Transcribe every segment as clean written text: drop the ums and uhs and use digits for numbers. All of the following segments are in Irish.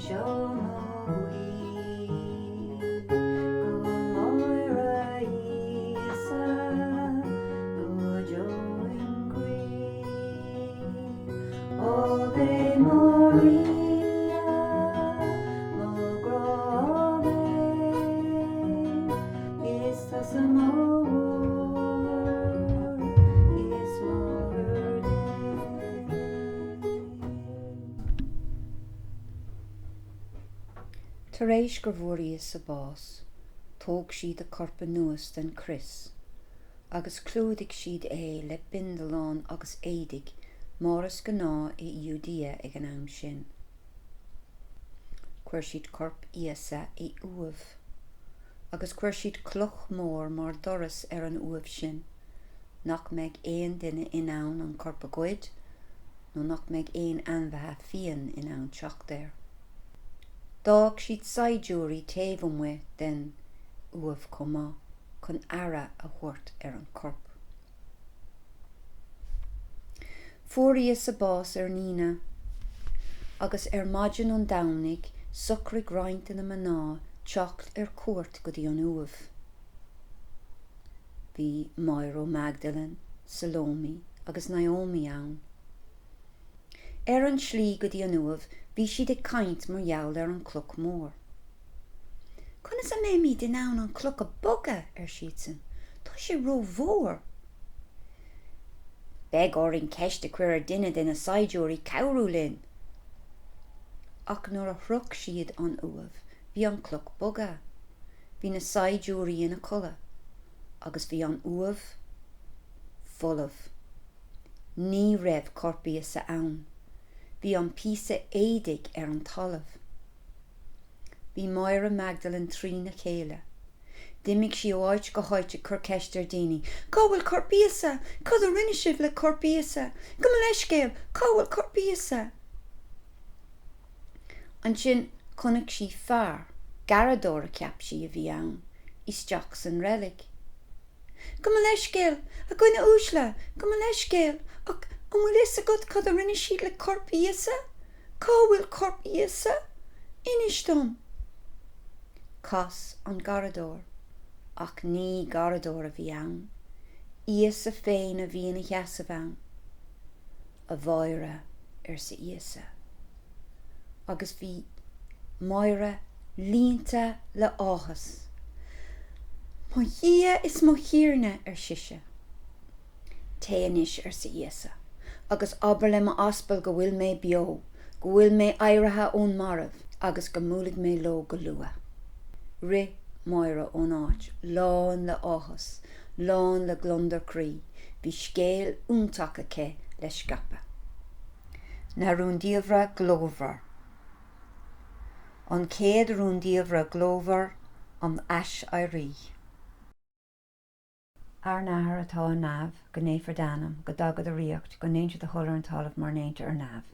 Seo mo ghuí go Máire Íosa go deo im chroí. Ave Maria, mo ghrá Ave, Is tusa mo mháthair is máthair Dé. Tar éis gur bhfuair Íosa bás, thóg siad a corp anuas den chrios agus chlúdaigh siad é le bindealán agus éadaigh mar is gnáth i Iúdaea ag an am sin. Chuir siad corp Íosa i uaimh agus chuir siad cloch mór mar doras ar an uaimh sin. nach mbeidh aon duine in ann an corp a ghoid nó nach mbeidh aon ainmhithe fiáin in ann teacht air. D'fhág siad saighdiúirí taobh amuigh den uaimh chomh maith chun aire a thabhairt ar an chorp. Fuair Íosa bás ar an Aoine agus ar maidin an Domhnaigh socraigh roinnt de na mná teacht ar cuairt go dtí an uaimh. Bhí Máire ó Magdalene, Salome agus Naomi ann. Ar an tslí go dtí an uaimh bhí siad ag caint mar gheall ar an chloch mhór. Conas a mbeimid in ann an chloch a bogadh, ar siadsan, tá sé ró-mhór. Beidh orainn ceist a chur ar duine de na saighdiúirí cabhrú linn. Ach nuair a shroich siad an uaimh bhí an chloch bogtha. Bhí na saighdiúirí ina codladh agus bhí an uaimh folamh. Ní raibh corp Íosa ann. Bhí an píosa éadaigh ar an talamh. Bhí Máire Magdalene trína chéile. D'imigh sí ó áit go háit ag cur ceist ar daoine, Cá bhfuil corp Íosa? Cad a rinne sibh le corp Íosa? Gabh mo leithscéal, cá bhfuil corp Íosa? Ansin chonaic sí fear, garradóir a cheap sí a bhí ann, isteach san reilig. Gabh mo leithscéal, a dhuine uaisle, gabh mo leithscéal, ach an bhfuil fhios agat cad a rinne siad le corp Íosa? Cá bhfuil corp Íosa? Inis dom! Chas an garradóir, ach ní garradóir a bhí ann, Íosa féin a bhí ina sheasamh ann. A Mháire, arsa Íosa. Agus bhí Máire líonta le áthas. Mo Dhia is mo Thiarna, ar sise. Téigh anois, arsa Íosa, agus abair le m'aspail go bhfuil mé beo, go bhfuil mé éirithe ón marbh, agus go mbuailfidh mé leo go luath. Rith Máire ón áit, lán le áthas. Lán le gliondar croí, bhí scéal iontach aici le scaipeadh. Na Rúndiamhra Glórmhar An chéad rúndiamhair ghlórmhar, an Aiséirí. Ár nAthair atá i neamh, go naofar d'ainm, go dtaga do ríocht, go ndéantar do thoil ar an talamh mar a ndéantar ar neamh.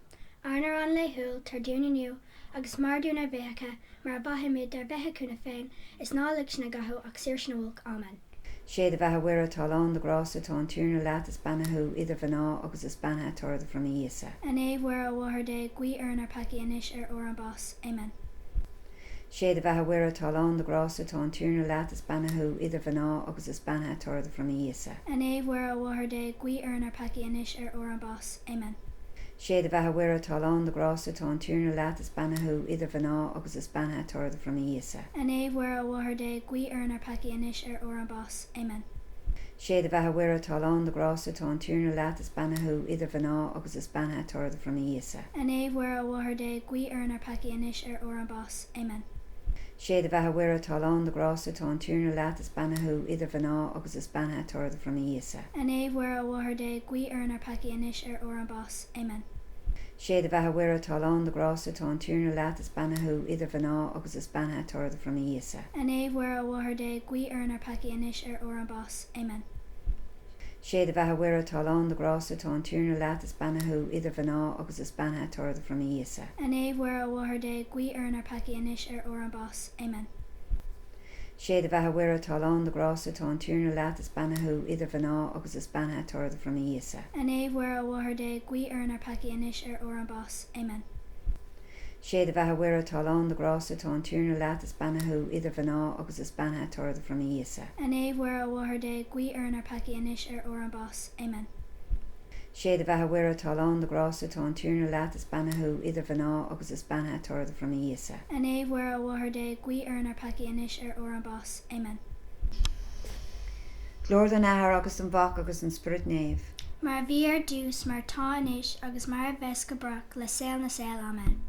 Ár n-arán laethúil, tabhair dúinn inniu, agus maith dúinn ár bhfiacha, mar a mhaithimid dár bhfiacha féin, is ná lig sinn i gcathú, ach saor sinn ó olc. Amen. Sé do bheatha a Mhuire atá lán de ghrásta, tá an Tiarna leat, is beannaithe thú idir mhná agus is beannaithe toradh do bhroinne Íosa. A Naomh Mhuire, a Mháthair Dé, guí orainn ár peacaí anois ar uair ár bás. Amen. Sé do bheatha a Mhuire atá lán de ghrásta, tá an Tiarna leat, is beannaithe thú idir mhná agus is beannaithe toradh do bhroinne Íosa. A Naomh Mhuire, a Mháthair Dé, guí orainn ár peacaí anois ar uair ár bás. Amen. Sé do bheatha a Mhuire atá lán de ghrásta, tá an Tiarna leat, is beannaithe thú idir mhná agus is beannaithe toradh do bhroinne Íosa. A Naomh Mhuire, a Mháthair Dé, guí orainn ár peacaí anois ar uair ár bás. Amen. Sé do bheatha a Mhuire atá lán de ghrásta, tá an Tiarna leat, is beannaithe thú idir mhná agus is beannaithe toradh do bhroinne Íosa. A Naomh Mhuire, a Mháthair Dé, guí orainn ár peacaí anois ar uair ár bás. Amen. Sé do bheatha a Mhuire atá lán de ghrásta, tá an Tiarna leat, is beannaithe thú idir mhná agus is beannaithe toradh do bhroinne Íosa. A Naomh Mhuire, a Mháthair Dé, guí orainn ár peacaí anois ar uair ár bás. Amen. Sé do bheatha a Mhuire atá lán de ghrásta, tá an Tiarna leat, is beannaithe thú idir mhná agus is beannaithe toradh do bhroinne Íosa. A Naomh Mhuire, a Mháthair Dé, guí orainn ár peacaí anois ar uair ár bás. Amen. Sé do bheatha a Mhuire atá lán de ghrásta, tá an Tiarna leat, is beannaithe thú idir mhná agus is beannaithe toradh do bhroinne Íosa. A Naomh Mhuire, a Mháthair Dé, guí orainn ár peacaí anois ar uair ár bás. Amen. Sé do bheatha a Mhuire atá lán de ghrásta, tá an Tiarna leat, is beannaithe thú idir mhná agus is beannaithe toradh do bhroinne Íosa. A Naomh Mhuire, a Mháthair Dé, guí orainn ár peacaí anois ar uair ár bás. Amen. Sé do bheatha a Mhuire, atá lán de ghrásta, tá an Tiarna leat, is beannaithe thú idir mhná agus is beannaithe toradh do bhroinne Íosa. A Naomh Mhuire, a Mháthair Dé, guí orainn ár peacaí anois ar uair ár mbás. Amen. Sé do bheatha a Mhuire, atá lán de ghrásta, tá an Tiarna leat, is beannaithe thú idir mhná agus is beannaithe toradh do bhroinne Íosa. A Naomh Mhuire, a Mháthair Dé, guí orainn ár peacaí anois ar uair ár mbás. Amen. Glóir don Athair agus don Mhac agus don Spiorad Naomh. Mar a bhí ar dtús, mar atá anois, agus mar a bheas go brách, le saol na saol. Amen.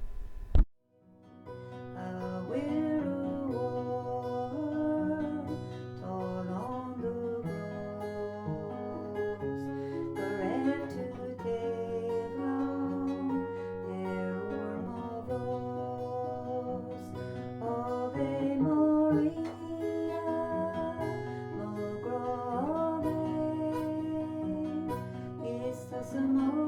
A Mhuire mhór, tá lán de ghrást, go raibh tú taobh liom ar uair mo bháis. Ave Maria, mo ghrá Ave, is tusa mo.